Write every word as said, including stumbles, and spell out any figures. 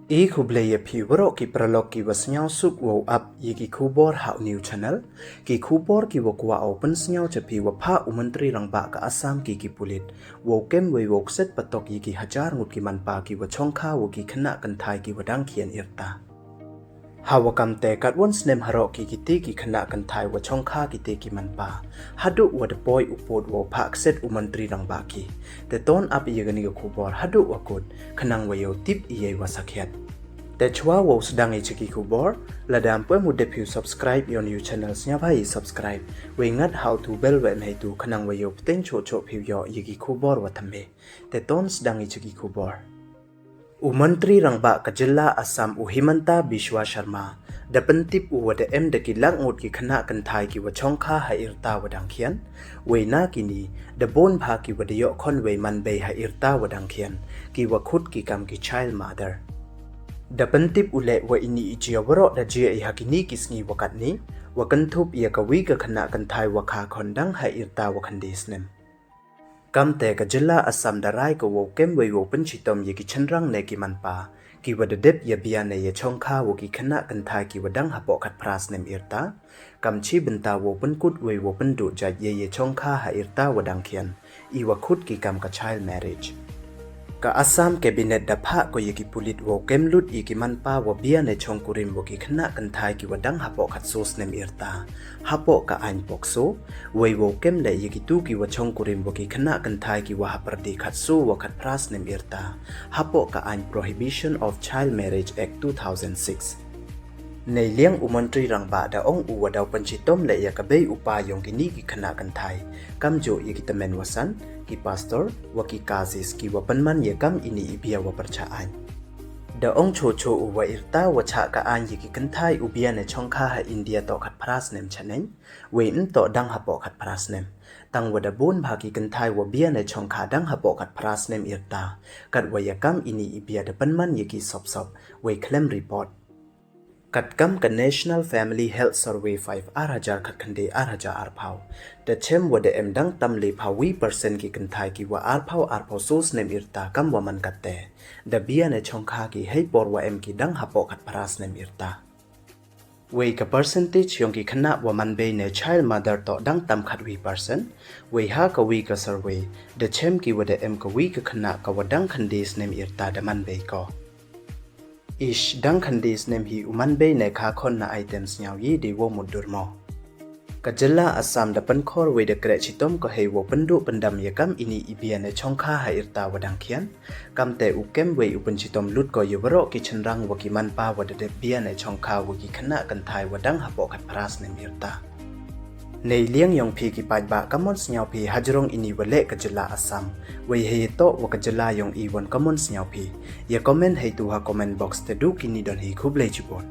I khublei ya phi waroh ki paralok ki wa sniawsuk wow ap ya ki khubor ha u new channel. Ki khubor ki wa kwah wow pynsniaw cha phi wa phah u Mantri Rangbah ka Assam ki ki pulit wow kem wei wow kset patok ya ki hajar ngut ki manpa ki wa chongkha wa ki khynnah kynthai ki wa dang khian yrta. Ha wa kam te katwon snem haroh ki kiti ki khynnah kynthai wa chongkha kiti ki manpa, haduh wa da poi u pud wow phah kset u Mantri Rangbah ki. Te ton ap ya kani ka khubor haduh wa kut khnang wa yow tip ya i wa sakhiat. Te chwa wow sdang i cha ki khubor, lada ym pu em u dep phi u subscribe ya u new channel, sniawbha i subscribe wei ngat ha u tu bell wa em heitu khnang wa yow pteng choh choh phi u yoh ya ki khubor wa thymme. Te ton sdang i cha ki khubor. U Mantri Rangbah ka jylla Assam u Himanta Biswa Sharma da pyntip u wa da em da ki lak ngut ki khynnah kynthai ki wa chongkha ha yrta wa dang khian. Wei na kini da bun bha ki wa da yoh khon wei man bei ha yrta wa dang khian, ki wa khut ki kam ki child mother. Da pyntip u leh wa ini i jia waroh da jia i ha kini ki sngi wa katni, wa kynthup ya ka wi ka khynnah kynthai wa kha khon dang ha yrta wa khyndai snem. Kam te ka jylla Assam da rai ka wow kem wei wow pynchitom ya ki chynrang ne ki manpa ki wa da dep ya bia ne ya chongkha wa ki khynnah kynthai ki wa dang hapoh khatphra snem yrta. Kam chi bynta wow pynkut wei wow pynduh jait ya ya chongkha ha yrta wa dang khian, i wa khut ki kam ka child marriage. Ka Assam Cabinet da phah ko ya ki pulit wow kem lut ya ki manpa wa bia ne chongkurim wa ki khynnah kynthai ki wa dang hapoh khatsaw snem yrta hapoh ka aiñ POCSO, wei wow kem leh ya ki tu ki wa chongkurim wa ki khynnah kynthai ki wa hapyrdi khatsaw wa khatphra snem yrta hapoh ka aiñ Prohibition of Child Marriage Act two thousand six. Neiliang u Mantri Rangbah da ong u wa daw pynchitom leh ya ka bei u pa yong kini ki khynnah kynthai, kamjooh ya ki tymmen wa san, ki pastor wa ki qazis ki wa pynman ya kam ini i bia wa pyrchah aiñ. Da ong choh choh u wa yrta wa chah ka aiñ ya ki kynthai u bia ne chongkha ha India toh khatphra snem chaneiñ, wei ym toh dang hapoh khatphra snem. Tang wa da bun bha ki kynthai wa bia ne chongkha dang hapoh khatphra snem yrta, kat wa ya kam ini i bia da pynman ya ki sop sop wei khlem report. Kat kam ka National Family Health Survey five, ar hajar khatkhyndai ar hajar arphaw, da chem wa da em dang tam le phaw wi percent ki kynthai ki wa arphaw arphaw saw snem yrta kam wa man kat te, da bia ne chongkha ki hei por wa em ki dang hapoh khatphra snem yrta. Wei ka percentage yong ki khynnah wa man bei ne child mother toh dang tam khatwi percent. Wei ha ka wi ka survey da chem ki wa da em ka wi ka khynnah ka wa dang khyndai snem yrta da man bei ko. Ish, dang khyndai snem hi u man bei ne kha khon na item sniaw yi de wow mut dur mo. Ka jylla Assam da pynkhor wei da kreh chitom ko hei wow pynduh pyndam ya kam ini i bia ne chongkha ha yrta wa dang khian. Kam te u kem wei u pynchitom lut ko ya waroh ki chynrang wa ki manpa wa da dep bia ne chongkha wa ki khynnah kynthai wa dang hapoh khatphra snem yrta. Neiliang yong phi ki paidbah, ka mon sniaw phi hajrong ini wa leh ka jylla Assam, wei hei toh wa ka jylla yong i, wan ka mon sniaw phi? Ya comment heitu ha comment box. Te du kini don hi, khublei chibun.